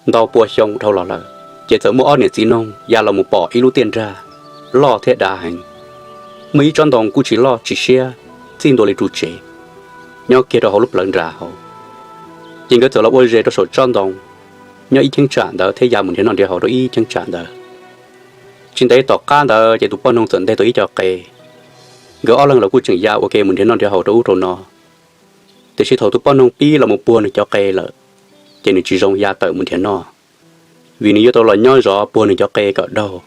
Ntau pua xyoo dhau los lawm, ces txawm muaj ob niam txiv noog ya los mus pom ib lub tiaj nrag loj thiab dav heev. Muaj ib tsob ntoo kuj tsis loj tsis siab, txij ntua li ru tsev, nyob kiag rau hauv lub plawv nram hauv. Ces nkawd txawm los ua zes rau saum tsob ntoo, nyob ib cheeb tsam ntawd thiab ya mus nrhiav noj nrhiav haus rau ib cheeb tsam ntawd. Tsis ntev tom qab ntawd ces tus poj noog txawm nteg tau ib co qe. Nkawd ob leeg los kuj tseem ya ua ke mus nrhiav noj nrhiav haus rau ub rau no. Tiam sis thaum tus poj noog pib los mus puag nws cov qe lawm, ces nws tsis zoo ya tawm mus nrhiav noj, vim nws yuav tau los nyob zov puag nws cov qe kom daug.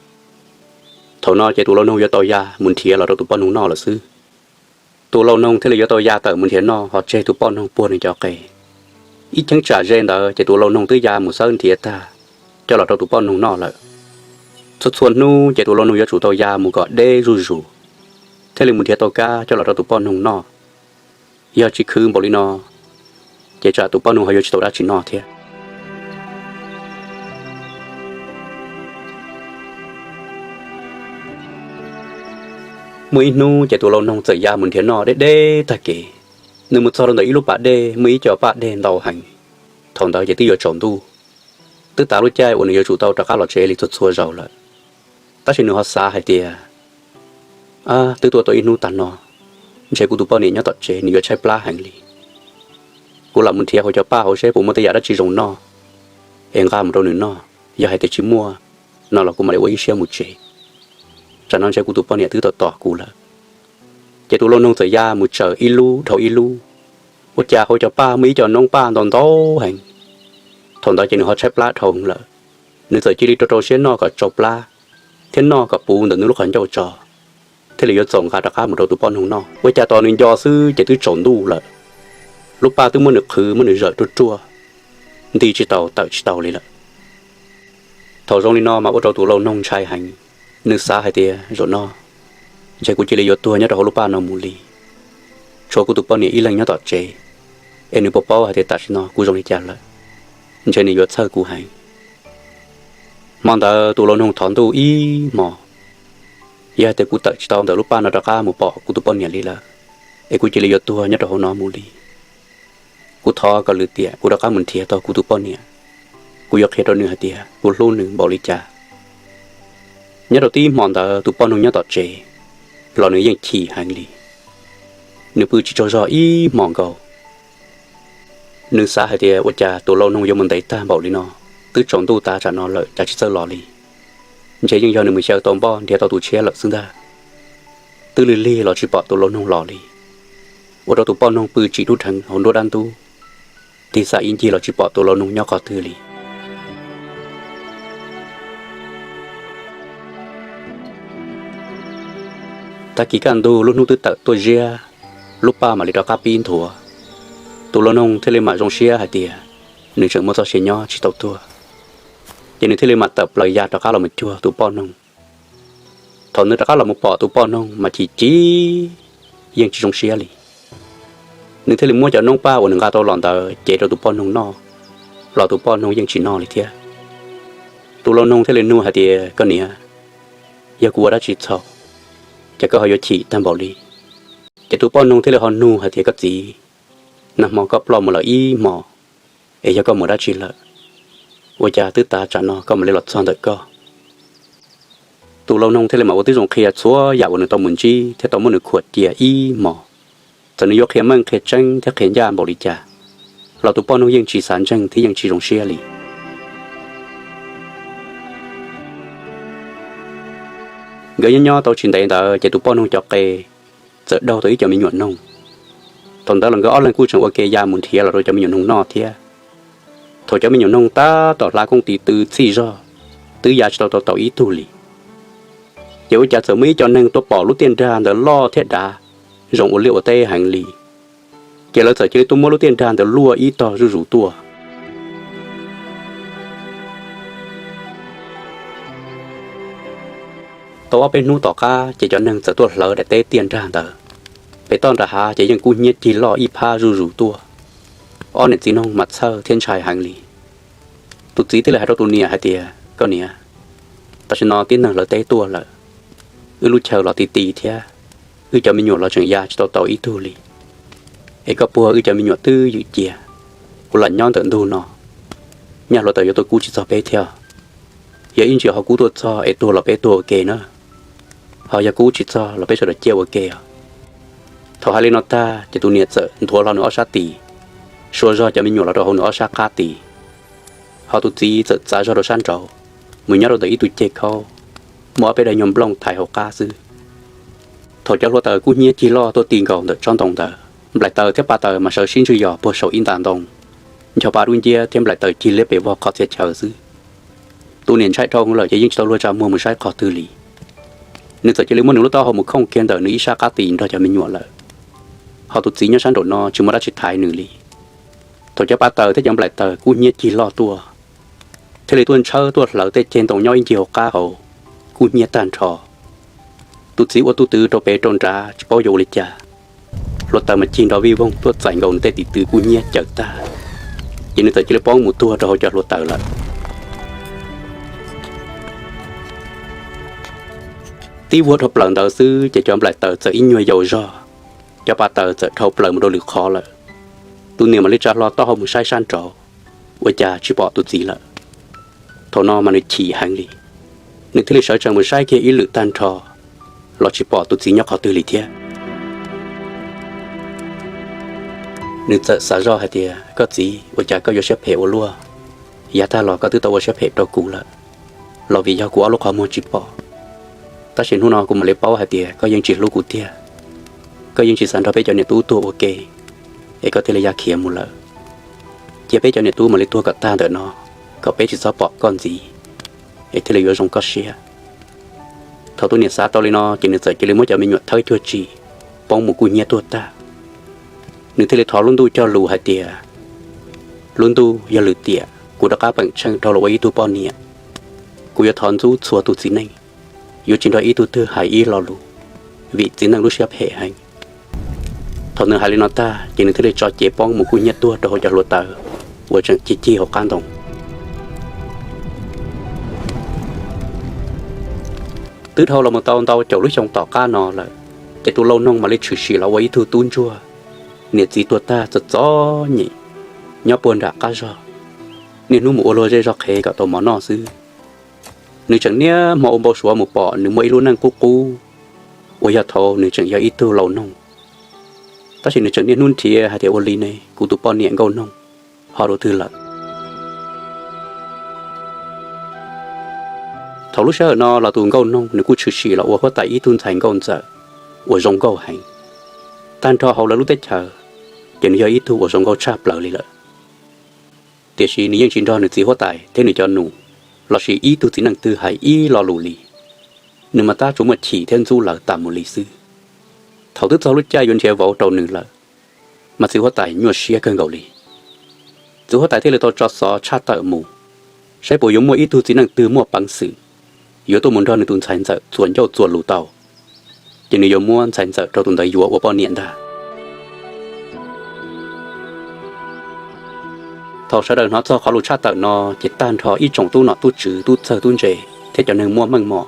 Thaum no ces tus lau noog yuav tau ya mus nrhiav los rau tus poj noog noj lawm xwb. Tus lau noog thiaj li yuav tau ya tawm mus nrhiav noj ho tseg tus poj noog puag nws cov qe. Ib cheeb tsam ze ntawd ces tus lau noog twb ya mus xawb nrhiav tag coj los rau tus poj noog noj lawm. Txhua txhua hnub ces tus lau noog yuav tsum tau ya mus kom deb zuj zus thiaj li mus nrhiav tau kab coj los rau tus poj noog noj. Yog tsis khwv npaum li no, ces tsam tus poj noog ho yuav tsis tau dab tsi noj thiab. Muaj ib hnub ces tus lau noog txawm ya mus nrhiav noj deb deb tag kev. Nws mus txog rau ntawm ib lub pas dej muaj ib co paj dej ntau heev. Thaum ntawd ces twb yuav tsaus ntuj, twb tas lub caij uas nws yuav tsum tau rov qab los tsev li txhua txhua zaus lawm. Tab sis nws ho xav hais tias, Ab, twb tuaj tau ib hnub tag no, ntshe kuv tus poj niam nyob tom tsev nws yuav tshaib plab heev li. Kuv lam mus nrhiav hauv cov paj hauv seb puas muaj tej yam dab tsi zoo noj es nqa mus rau nws noj. Yog hais tias tsis muaj no los kuv mam li ua ib siab mus tsev. Tsam no ntshe kuv tus poj niam twb tos tos kuv lawm. Ces tus lau noog txawm ya mus tsaws ib lub dhau ib lub. Ua cas hauv cov paj muaj ib co noob paj ntau ntau heev. Thaum ntawd ces nws ho tshaib plab dhau lawm. Nws txawm cia li rau rau siab noj kom tsau plab thiab noj kom puv ntawm nws lub qhov ncauj tso, thiaj li yuav txaus nqa rov qab mus rau tus poj noog noj. Ua cas tos nws nco xwb ces twb tsaus ntuj lawm. Lub paj twb muab nws qhwv muab nws zawm ruaj ruaj, nti tsis tau tawm tsis tau li lawm. Thaum zoo li no mas ua rau tus lau noog ntshai heev. Nws xav hais tias, Zaum no ntshe kuv cia li yuav tuag nyob rau hauv lub paj no mus li. Tshuav kuv tus poj niam ib leeg nyob tom tsev, es nws puas paub hais tias tam sim no kuv zoo li cas lawm? Ntshe nws yuav txhawj kuv heev. Hmo ntawd tus lau noog thov ntuj ib hmo, Yog hais tias kuv tawm tsis tau ntawm lub paj no rov qab mus pom kuv tus poj niam li lawm, es kuv cia li yuav tuag nyob rau hauv no mus li. Kuv thov kom lwm tiam kuv rov qab mus nrhiav tau kuv tus poj niam, kuv yuav qhia rau nws hais tias kuv hlub nws npaum li cas. Nyob rau tib hmo ntawd tus poj noog nyob tom tsev los nws yeej chim heev li. Nws pw tsis tsaug zog ib hmo nkaus. Nws xav hais tias ua cas tus lau noog yuav mus ntev tag npaum li no, twb tsaus ntuj tas tsam no lawm cas tsis txawj los li. Ntshe yeej yog nws mus xyaw tau npoj nrhiav tau tus tshiab lawm xwb ntag. Twb lig lig los tsis pom tus lau noog los li, ua rau tus poj noog pw tsim dub dheev hauv nruab dab ntub, tig xam ib ncig los tsis pom tus lau noog nyob qhov twg li. Tag kis kaj ntug lub hnub twb tawm tuaj ziab, lub paj mam li rov qab pib nthuav. Tus lau noog thiaj li mam zoo siab hais tias nws tseem muaj txoj sia nyob tsis tau tuag, ces nws thiaj li mam tawm plaws ya rov qab los mus cuag tus poj noog. Thaum nws rov qab los mus pom tus poj noog mas chim chim, yeej tsis zoo siab li. Nws thiaj li muab cov noob paj uas nws nqa tau los ntawd cev rau tus poj noog noj, los tus poj noog yeej tsis noj li thiab. Tus lau noog thiaj li nug hais tias, Koj niam, yog kuv ua dab tsi txhaum, ces koj ho yuav chim tag npaum li? Ces tus poj noog thiaj li ho nug hais tias, Koj txiv, nag hmo koj ploj mus lawm ib hmo, es yog koj mus dab tsi lawm, ua cas twb tav tsam no koj mam li los txog ntawm koj? Tus lau noog thiaj li mam ua tib zoo qhia txhua yam uas nws tau mus ntsib thiab tau muab nws khuam cia ib hmo. Txawm nws yuav qhia meej qhia tseeb thiab qhia ncaj npaum li cas, los tus poj noog yeej tsis xav ntseeg thiab yeej tsis zoo siab li. Nkawd nyob nyob tau tsis ntev ntawd ces tus poj noog cov qe txawm daug tau ib co me nyuam noog. Thaum ntawd los nkawd ob leeg kuj tseem ua ke ya mus nrhiav los rau cov me nyuam noog noj thiab. Thaum cov me nyuam noog tab tom hla koob tiv tw txhij zog, twb ya tsis tau tau tau ib tug li, ces ua cas txawm muaj ib co neeg tuaj pom lub tiaj nrag ntawd loj thiab dav, zoo ua liaj ua teb heev li. Ces lawv txawm cia li tuaj muab lub tiaj nrag ntawd luaj ib tog zuj zus tuaj. Tau ob peb hnub tom qab ces cov neeg txawm tuaj hlawv daim teb tiaj nrag ntawd. Pem toj nram hav ces yeej kub hnyiab cig loj ib phab zuj zus tuaj. Ob niam txiv noog mas txhawj thiab ntshai heev li. Tus txiv thiaj li hais rau tus niam hais tias, Koj niam, tam sim no tib neeg hlawv teb tuaj lawm, wb lub chaw los ti ti thiab, wb cov me nyuam los tseem ya tsis tau tau ib tug li. Es koj puag wb cov me nyuam twb ywm cia, kuv lam nyob ntawm ntug no. nyaj hluav taws yuav tuaj kub tsis txog peb thiab. Yog ib ntsis ho kub tuaj txog es tuag los peb tuag ua ke na, ho yog kub tsis txog los peb sawv daws ciaj ua ke os. Thaum hais li no tag ces tus niam txawm nthuav hlo nws ob sab tis, sua zog cov me nyuam los rau hauv nws ob sab qab tis, ho tus txiv txawm txav zog rau sab nraud, mus nyob rau ntawm ib tug ceg khaub, muaj ob peb daim nyuag nplooj thaiv hauv qab xwb. Thaum cov hluav taws kub hnyiab cig loj tuaj ti nkaus ntawm tsob ntoo ntawd, nplaim taws thiab pa taws mas sawv sib ntswj yos puag saum ib nta ntoo, ncho pa dub nciab thiab nplaim taws cig liab pes vog qhov txhia chaw xwb. Tus niam ntshai dhau hwv lawm ces yeej tsis tau luag tsa muag mus saib qhov twg li. Nws txawm cia li muab nws lub taub hau mus khooj kiag ntawm nws ib sab qab tis nrog cov me nyuam lawm, ho tus txiv nyob sab nraum no tsis muaj dab tsi thaiv nws li. Thaum cov pa taws thiab cov nplaim taws kub hnyiab cig loj tuaj, thiaj li tuaj ntshawb tuaj hlawv tej ceg ntoo nyob ib ncig hauv qab hauv, kub hnyiab tag nrho. Tus txiv ua tus twv rau pem rau nrad tsis paub yuav ua li cas, hluav taws mas cig nrov vij voog tuaj txais nkaus nws tej tis tw kub hnyiab cawm tag, ces nws txawm cia li poob mus tuag rau hauv cov hluav taws lawm. Tib vuag dhau plaws ntawd xwb ces cov nplaim taws txawm ib nyuag yaus zog, cov pa taws txawm dhau plaws mus rau lwm qhov lawm. Tus niam mam li tsa hlo taub hau mus saib sab nraud, ua cas tsis pom tus txiv lawm. Thaum no mas nws chim heev li, nws thiaj li sawv tsees mus saib kiag ib lwm tag nrho los tsis pom tus txiv nyob qhov twg li thiab. Nws txawm xav zoj hais tias, Koj txiv, ua cas koj yuav siab phem ua luaj? Yav tag los koj twb tau ua siab phem rau kuv lawm, los vim yog kuv ob lub qhov muag tsis pom. Tab sis hnub no kuv mam li paub hais tias koj yeej tsis hlub kuv tiag, koj yeej tsis xav nrog peb cov niam tub tuag ua ke, es koj thiaj li ya khiav mus lawm. Cia peb cov niam tub mam li tuag kom tag ntawm no, kom peb tsis txhob pom koj ntxiv, es thiaj li yuav zoo koj siab. Thaum tus niam xav tau li no ces nws txawm cia li muab cov me nyuam thawb cuag tsi, poob mus kub hnyiab tuag tag. Nws thiaj li thov lub ntuj cog lus hais tias, Lub ntuj, yog lwm tiam kuv rov qab peem tsheej dhau los ua ib tug poj niam, kuv yuav thov ntxub txhua tus txiv neej, yuav tsis nrog ib tug twg hais ib lo lus, vim txiv neej lub siab phem heev. Thaum nws hais li no tag ces nws thiaj li tso cev poob mus kub hnyiab tuag rau hauv cov hluav taws uas tseem cig cig hauv qab ntoo. Twb dhau los mus tau ntau caum lub xyoo tom qab no lawm, ces tus lau noog mam li tshwm sim los ua ib tug tub ntsuag, niam txiv tuag tag txom txom nyem, nyob puag nram qab zog, niaj hnub mus ua luag zej zog qhev kom tau mov noj xwb. Nws tseem niaj hmo ua npau suav mus pom nws muaj ib lub neej qub qub uas yog thaum nws tseem yog ib tug lau noog, tab sis nws tseem niaj hnub nrhiav hais tias, Ua li ne, kuv tus poj niam nkauj noog ho rau twg lawm? Thaum lub sij hawm no los tus nkauj noog nws kuj tshwm sim los ua huab tais ib tug ntxhais nkauj ntxawm uas zoo nkauj heev. Tag nrho hauv lawv lub teb chaws, ces nws yog ib tug uas zoo nkauj tshaj plaws li lawm. Tiam sis nws yeej tsis nrog nws txiv huab tais thiab nws cov nus lossis ib tug txiv neej twg hais ib lo lus li. Nws mas tab tsuas muaj chim thiab ntxub lawv tas mus li xwb. Thaum twb txog lub caij yuav nrhiav vauv rau nws lawm, mas txiv huab tais nyuaj siab kawg nkaus li. Txiv huab tais thiaj li tau tso xov tshaj tawm mus, saib puas yuav muaj ib tug txiv neej twg muaj peev xwm yuav tuaj mus nrog nws tus ntxhais ntxawm txuas ncauj txuas lus tau, ces nws yuav muab ntxhais ntxawm rau tus ntawd yuav ua poj niam ntag. Thaum sawv daws hnov txog qhov lus tshaj tawm no, ces tag nrho ib tsoom tub nom tub tswv tub txawg tub ntse thiab cov neeg muaj meej mom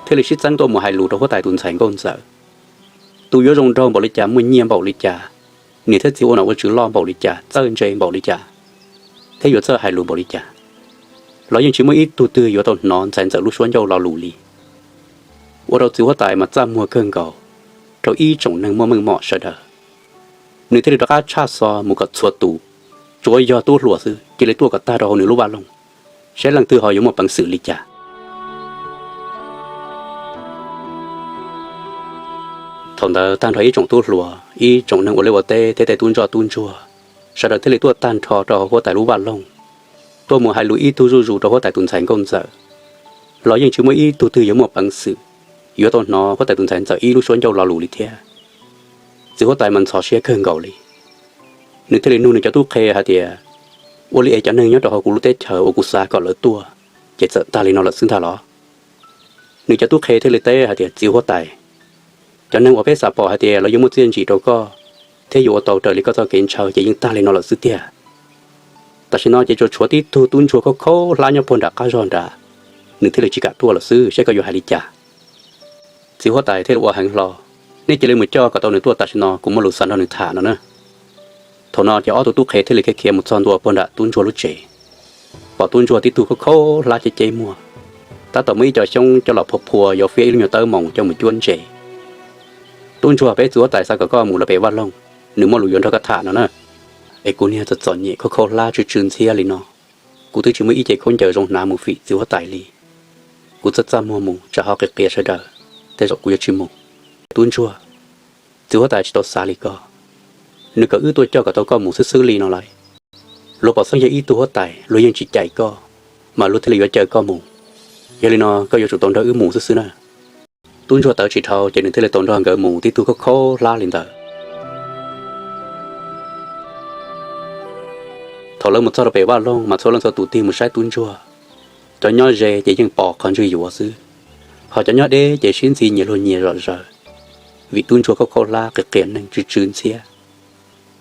thiaj li sib txeeb tuaj mus hais lus rau huab tais tus ntxhais nkauj ntxawm. Tus yuav zoo nraug npaum li cas, muaj nyiaj npaum li cas, niam thiab txiv ua nom ua tswv loj npaum li cas, txawj ntse npaum li cas, thiab yuav txawj hais lus npaum li cas, los yeej tsis muaj ib tug twg yuav tau hnov ntxhais ntxawm lub suab ncauj lo lus li. Ua rau txiv huab tais mas txaj muag kawg nkaus rau ib tsoom neeg muaj meej mom sawv daws. Nws thiaj li rov qab tshaj xov mus kom txhua tus, tsuav yog tub hluas xwb cia li tuaj kom tag rau hauv nws lub vaj loog, saib leej twg ho yuav muaj peev xwm li cas. Thaum ntawd tag nrho ib tsoom tub hluas, ib tsoom neeg ua liaj ua teb thiab tej tub ntsoj tub ntsuag, sawv daws thiaj li tuaj tag nrho rau hauv huab tais lub vaj loog, tuaj mus hais lus ib tug zuj zus rau huab tais tus ntxhais nkauj ntxawm, los yeej tsis muaj ib tug twg yuav muaj peev xwm yuav tau hnov huab tais tus ntxhais ntxawm ib lub suab ncauj lo lus li thiab. Txiv huab tais mas ntxhov siab kawg nkaus li. Nws thiaj li nug nws cov tub qhe hais tias, Ua li es cov neeg nyob rau hauv kuv lub teb chaws uas kuv xav kom lawv tuaj, ces txawm tag li no lawm xwb ntag los? Nws cov tub qhe thiaj li teb hais tias, Txiv huab tais, cov neeg uas peb xav pom hais tias lawv yuav muaj txiaj ntsim rau koj thiab yuav ua tau raws li koj txoj kev ntshaw ces yeej tag li no lawm xwb tiag. Tam sim no ces tsuas tshuav tib tug tub ntsuag khaub khaub hlab nyob puag nram qab zog nrad, nws thiaj li tsis kam tuaj lawm xwb, seb koj yuav hais li cas. Txiv huab tais thiaj li ua heev hlo, Nej cia li mus coj kom tau nws tuaj tam sim no, kuv muaj lus xav nrog nws tham no na. Thaum no ces ob tug tub qhe thiaj li khiav khiav mus txog ntua puag nram tub ntsuag lub tsev. pom tub ntsuag tib tug khaub khaub hlab ceb ceb muag, tab tom muaj ib co xyoob coj los phua phua yuav fiab ib lub nyuag tawb moos coj mus cuab ntses. Tub ntsuag, peb txiv huab tais xav kom koj mus lawm pem vaj loog, nws muaj lus yuav nrog koj tham no na. Es kuv niag txom txom nyem khaub khaub hlab tsw tsw ntxhiab li no, kuv twb tsis muaj ib ce khaub ncaws zoo hnav mus fim txiv huab tais li. Kuv txaj txaj muag mus tsam ho qias qias sawv daws, tej zaum kuv yuav tsis mus. Tub ntsuag, txiv huab tais tsis tau xav li ko, nws kom wb tuaj coj kom tau koj mus xwb xwb li no lauj. Luag pom xeeb yog ib tug huab tais, luag yeej tsis cais koj, mas luag thiaj li yuav caw koj mus. Yog li no koj yuav tsum tau nrog wb mus xwb xwb na. Tub ntsuag tawv tsis dhau ces nws thiaj li tau nrog nkawd mus tib tug khaub khaub hlab li ntawd. Thaum lawv mus txog rau pem vaj loog mas txhua leej txhua tus tig mus saib tub ntsuag. Cov nyob ze ces yeej pos qhov ntswg yuav xwb, ho cov nyob deb ces sib ntxi nyias luag nyias zom zaws, vim tub ntsuag khaub khaub hlab qias qias neeg tsw tsw ntxhiab.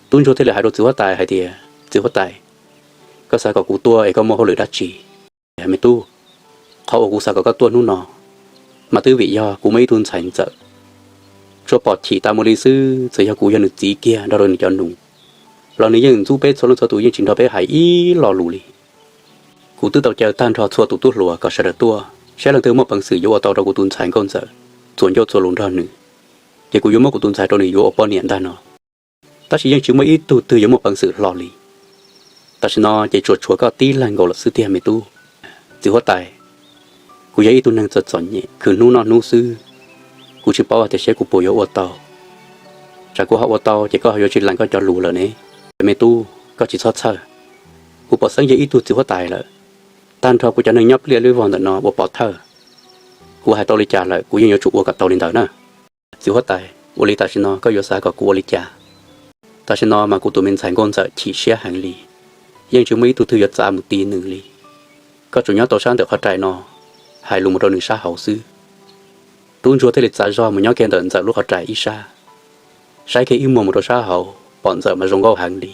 Tub ntsuag thiaj li hais rau txiv huab tais hais tias, Txiv huab tais, koj xav kom kuv tuaj es koj muaj hauj lwm dab tsi? Me tub, qhov uas kuv xav kom koj tuaj hnub no mas twb vim yog kuv muaj ib tug ntxhais ntxawm, tsuas pom chim tas mus li xwb, txawm yog kuv yog nws txiv kiag nrog rau nws cov nus los nws yeej ntxub peb txhua leej txhua tus, yeej tsis nrog peb hais ib lo lus li. Kuv twb tau caw tag nrho txhua tus tub hluas kom sawv daws tuaj saib leej twg muaj peev xwm yuav ua tau rau kuv tus ntxhais nkauj ntxawm txuas ncauj txuas lus nrog nws, ces kuv yuav muab kuv tus ntxhais rau nws yuav ua poj niam ntag no. Tab sis yeej tsis muaj ib tug twg yuav muaj peev xwm hlo li. Tam sim no ces tsuas tshuav koj tib leeg nkaus lawm xwb tiag me tub. Txiv huab tais, kuv yog ib tug neeg txom txom nyem khwv hnub noj hnub xwb, kuv tsis paub hais tias seb kuv puas yuav ua tau. Tsam kuv ho ua tau ces koj yuav tsis lees koj cov lus lawm ne. Me tub, koj tsis txhob txhawj, kuv pom xeeb yog ib tug txiv huab tais lawm, tag nrho kuv cov neeg nyob pliaj lwb vog ntawm no ua pov thawj. Kuv hais tau li cas lawm kuv yeej yuav tsum ua kom tau li ntawd na. Txiv huab tais, ua li tam sim no koj yuav xav kom kuv ua li cas? Tam sim no mas kuv tus me ntxhais nkauj ntxawm chim siab heev li, yeej tsis muaj ib tug twg yuav txav mus ti nws li. Koj tsuas nyob tau sab ntawm qhov rais no, hais lus mus rau nws sab hauv xwb. Tub ntsuag thiaj li txav zog mus nyob kiag ntawm ntxawm lub qhov rais ib sab, saib kiag ib muag mus rau sab hauv pom ntxawm mas zoo nkauj heev li,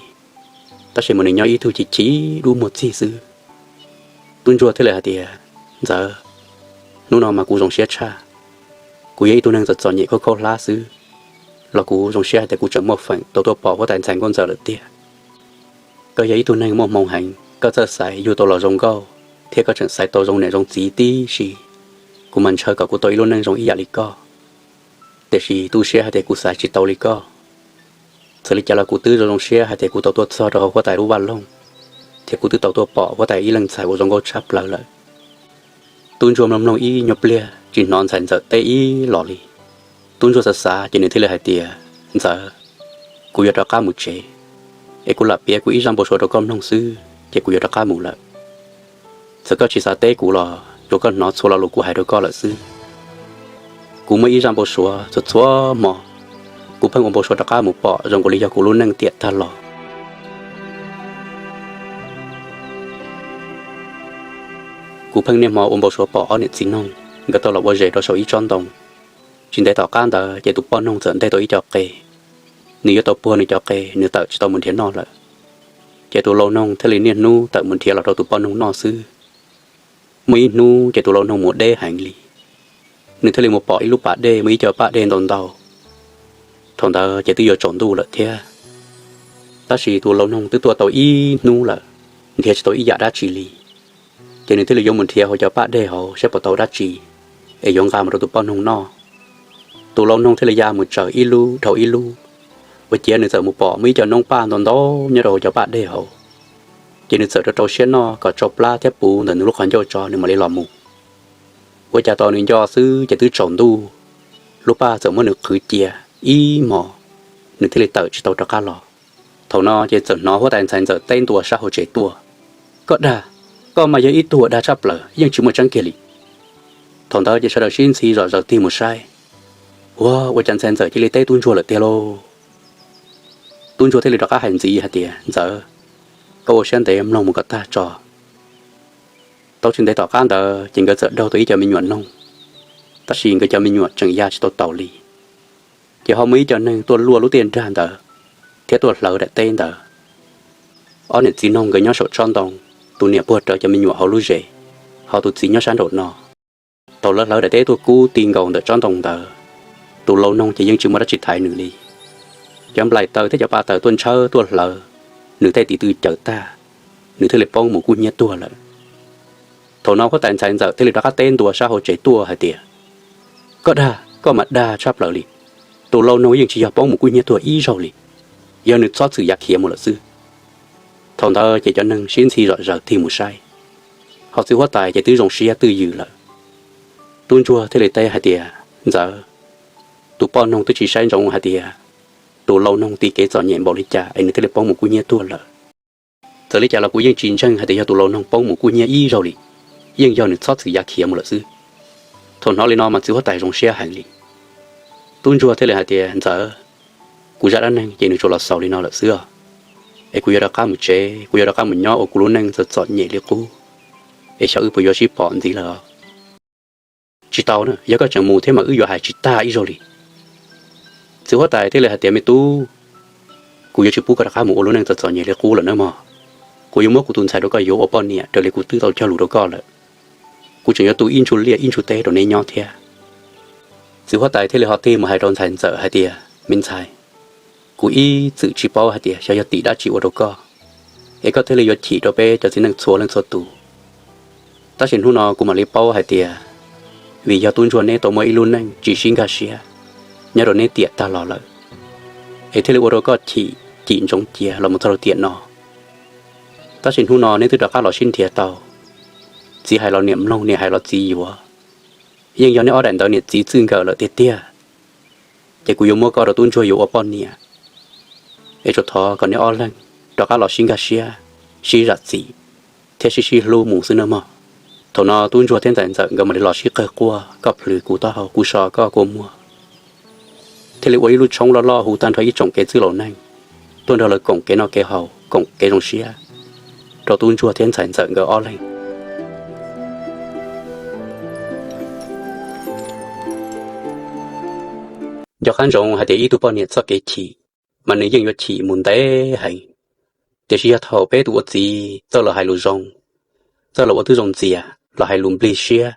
tab sis mas nws nyob ib tug chim chim dub muag txig xwb. Tub ntsuag thiaj li hais tias, Ntxawm, hnub no mas kuv zoo siab tshaj. Kuv yog ib tug neeg txom txom nyem khaub khaub hlab xwb, los kuv zoo siab hais tias kuv tseem muaj feem tau tuaj pom huab tais ntxhais nkauj ntxawm lawm tiag. Koj yog ib tug neeg muaj hmoo heev, koj txawj xaiv yug tau los zoo nkauj, thiab koj tseem xaiv tau zoo niam zoo txiv tib si. Kuv mas ntshaw kom kuv tau ib lub neej zoo ib yam li koj, tiam sis tu siab hais tias kuv xaiv tsis tau li koj. Txawm li cas los kuv twb zoo zoo siab hais tias kuv tau tuaj txog rau hauv huab tais lub vaj loog, thiab kuv twb tau tuaj pom huab tais ib leej ntxhais uas zoo nkauj tshaj plaws lawm. Tub ntsuag mloog mloog ib nyuag pliag tsis hnov ntxhais ntxawm teb ib los li. Tub ntsuag xav xav ces nws thiaj li hais tias, Ntxawm, kuv yuav rov qab mus tsev, es kuv lam piav kuv ib zaj npau suav rau koj mloog xwb ces kuv yuav rov qab mus lawm. Txawm koj tsis xav teb kuv los tsuas koj hnov txhua lo lus kuv hais rau koj lawm xwb. Kuv muaj ib zaj npau suav txhua txhua hmo, kuv pheej ua npau suav rov qab mus pom zoo nkaus li yog kuv lub neej tiam tag los. Kuv pheej niaj hmo ua npau suav pom ob niam txiv noog nkawd tau los ua zes rau saum ib tsob ntoo. Tsis ntev tom qab ntawd ces tus poj noog txawm nteg tau ib co qe. Nws yuav tau puag nws cov qe, nws tawm tsis tau mus nrhiav noj lawm. Ces tus lau noog thiaj li niaj hnub tawm mus nrhiav los rau tus poj noog noj xwb. Muaj ib hnub ces tus lau noog mus deb heev li, nws thiaj li mus pom ib lub pas dej muaj ib co paj dej ntau ntau. Thaum ntawd ces twb yuav tsaus ntuj lawm thiab, tab sis tus lau noog twb tuaj tau ib hnub lawm, nrhiav tsis tau ib yam dab tsi li. Ces nws thiaj li yuav mus nrhiav hauv cov paj dej hauv saib puas tau dab tsi es yuav nqa mus rau tus poj noog noj. Tus lau noog thiaj li ya mus tsaws ib lub dhau ib lub, ua ciav nws txawm mus pom muaj ib co noob paj ntau ntau nyob rau hauv cov paj dej hauv. Ces nws txawm rau rau siab noj kom tsau plab thiab puv ntawm nws lub qhov ncauj tso nws mam li los mus. Ua cas tos nws nco xwb ces twb tsaus ntuj, lub paj txawm muab nws qhwv cia ib hmos, nws thiaj li tawm tsis tau rov qab los. Thaum no ces txawm hnov huab tais ntxhais ntxawm teb ntua sab hauv tsev tuaj, Koj dag, koj mas yog ib tug uas dag tshaj plaws yeej tsis muaj tseeb kiag li. Thaum ntawd ces sawv daws sib ntxhi zom zaws tig mus saib, ua, ua cas ntxhais ntxawm cia li teb tub ntsuag lawm tiag lauj. Tub ntsuag thiaj li rov qab hais ntxiv hais tias, Ntxawm, koj ua siab ntev mloog mus kom tag tso. Tau tsis ntev tom qab ntawd ces nkawd txawm daug tau ib co me nyuam noog, tab sis nkawd cov me nyuam tseem ya tsis tau taus li. Ces ho muaj ib co neeg tuaj luaj lub tiaj nrag ntawd thiab tuaj hlawv daim teb ntawd. Ob niam txiv noog nkawd nyob saum tsob ntoo, tus niam puag rawv cov me nyuam hauv lub zes, ho tus txiv nyob sab nraum no. Thaum lawv hlawv daim teb tuaj kub ti nkaus ntawm tsob ntoo ntawd, tus lau noog ces yeej tsis muaj dab tsi thaiv nws li. Cov nplaim taws thiab cov pa taws tuaj ntshawb tuaj hlawv, nws thiaj tiv tw cawm tag, nws thiaj li poob mus kub hnyiab tuag lawm. Thaum no huab tais ntxhais ntxawm thiaj li rov qab teb ntua sab hauv tsev tuaj hais tias, koj dag, koj mas dag tshaj plaws li. Tus lau noog yeej tsis yog poob mus kub hnyiab tuag ib zaug li, yog nws txhob txwm yav khiav mus lawm xwb. Thaum ntawd ces cov neeg sib ntxhi zom zaws tig mus saib, ho txiv huab tais ces twb zoo siab twj ywm lawm. Tub ntsuag thiaj li teb hais tias, ntxawm, tus poj noog twb tsis saib ntsoov hais tias tus lau noog tiv kev txom nyem npaum li cas es nws thiaj li poob mus kub hnyiab tuag lawm. Txawm li cas los kuv yeej tsis ntseeg hais tias yog tus lau noog poob mus kub hnyiab ib zaug li, yeej yog nws txhob txwm yav khiav mus lawm xwb. Thaum hnov li no mas txiv huab tais zoo siab heev li. Tub ntsuag thiaj li hais tias, ntxawm, kuv zaj dab neeg ces nws tsuas los xaus li no lawm xwb os, es kuv yuav rov qab mus tsev, kuv yuav rov qab mus nyob ua kuv lub neej txom txom nyem li qub, es xyov wb puas yuav sib pom ntxiv lawm os. Tsis tau na, yog koj tseem mus thiab mas wb yuav hais tsis tag ib zaug li. Txiv huab tais thiaj li hais tias, me tub, kuv yuav tsis pub koj rov qab mus ua lub neej txom txom nyem li qub lawm nawb mog. Kuv yuav muab kuv tus ntxhais rau koj yuav ua poj niam raws li kuv twb tau cog lus rau koj lawm. Kuv tseem yuav tu ib ntsu liaj ib ntsu teb rau neb nyob thiab. Txiv huab tais thiaj li ho tig mus hais rau ntxhais ntxawm hais tias, me ntxhais, kuv ib txwm tsis paub hais tias xyov yog tim dab tsi ua rau koj, es koj thiaj li yuav chim rau peb cov txiv neej txhua leej txhua tus. Tab sis hnub no kuv mam li paub hais tias, vim yog tub ntsuag neb tau muaj ib lub neej tsis sib nkag siab nyob rau neb tiam tag los lawm, es thiaj li ua rau koj chim cim ntsoov cia los mus txog rau tiam no. Tab sis hnub no neb twb rov qab los sib nrhiav tau, txiv hais los niam mloog, niam hais los txiv yuav, yeej yog neb ob daim ntawd niam txiv txij nkawm lawm tiag tiag. Ces kuv yuav muab koj rau tub ntsuag yuav ua poj niam, es tsuas thov kom neb ob leeg rov qab los sib nkag siab, sib zam txim, thiab sib sib hlub mus xwb nawb mog. Thaum no tub ntsuag thiab ntxhais ntxawm nkawd mam li los sib qawg quaj, koj plhws kuv taub hau, kuv so koj kua muag, thiaj li ua ib lub tshoob loj loj hu tag nrho ib tsoom kev txwj laus neeg tuaj nrog lawv koom kev noj kev haus, koom kev zoo siab rau tub ntsuag thiab ntxhais ntxawm nkawd ob leeg. Nco qab ntsoov hais tias ib tug poj niam txoj kev chim mas nws yeej yuav chim mus ntev heev, tiam sis yog thaum peb tus ua txiv txawj los hais lus zoo, txawj los ua tib zoo ntxias, los hais lus nplig siab,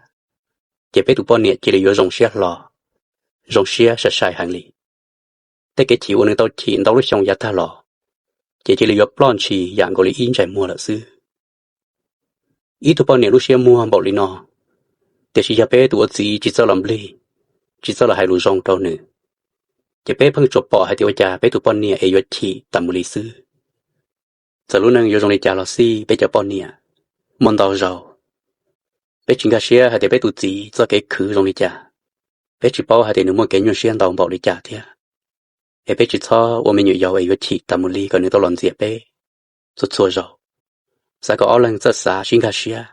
ces peb tus poj niam cia li yuav zoo siab hlo, zoo siab sai sai heev li. Tej kev chim uas nws tau chim ntau lub xyoo yav tag los, ces cia li yuav ploj ntshis yam nkaus li ib ntsais muag lawm xwb. Ib tug poj niam lub siab muag npaum li no, tiam sis yog peb tus ua txiv tsis txawj los nplig, tsis txawj los hais lus zoo rau nws, ces peb pheej tsuas pom hais tias ua cas peb tus poj niam es yuav chim tas mus li xwb. Txawm lub neej yuav zoo li cas los xij, peb cov poj niam muaj ntau zaus peb tsis nkag siab hais tias peb tus txiv txoj kev khwv zoo li cas, peb tsis paub hais tias nws muaj kev nyuaj siab ntau npaum li cas thiab. Es peb tsis txhob ua me nyuam yaus es yuav chim tas mus li kom nws tau los ntxias peb txhua txhua zaus. Xav kom ob leeg txawj xav sib nkag siab,